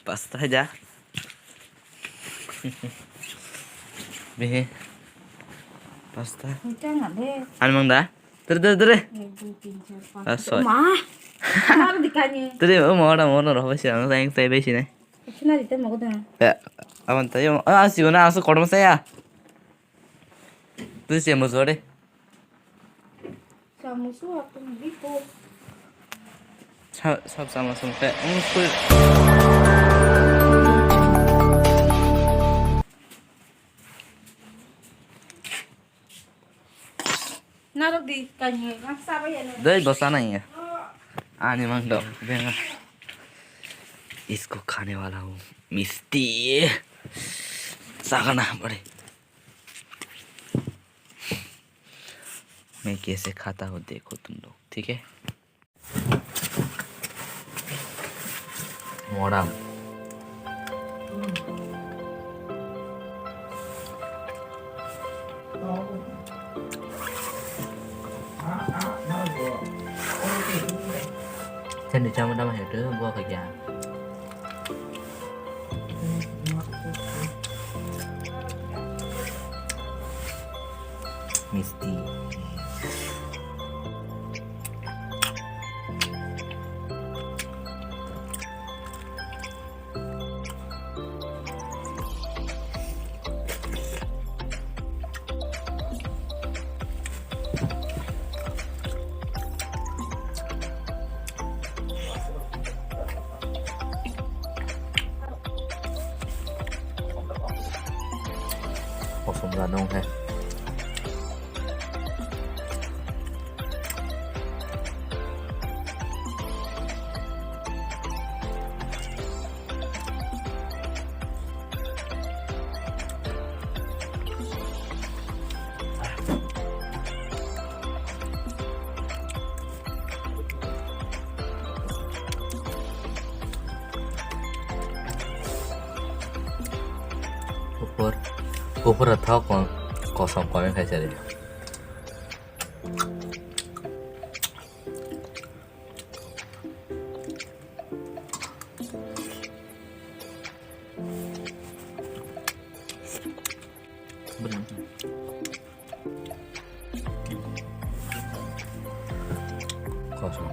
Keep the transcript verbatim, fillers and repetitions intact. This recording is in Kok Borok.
Pasta haja. Bihi. Pasta. Hita nggak deh. Anu mang da? Tere, tere, tere. Ek, dui, tin, char, panch. Ah, sorry. Ma. Mar dikani. Tere, o ma ora, ma ora, roh besi, ang sayang, sayang besi ne. Sina dite mo gudang. Ya, awan tayo. Ah, si una, asu korma saya. Tu si mo sore. Samusu aku bipo. Sa, sa, sama, sama, kayak, mm, school. Narok di kanya, maksa ba ya? Dei, bosa na ya. Ani mang dok, benga. इसको खाने वाला हूँ, मिस्टी। सागना बड़े। मैं कैसे खाता हूँ, देखो तुम लोग, ठीक है? Moram. Seni chama dama hetu bo kagya. Misti. Kosom da nong hai. Kupur, kupur thok kosom komi khai sari. Kosom.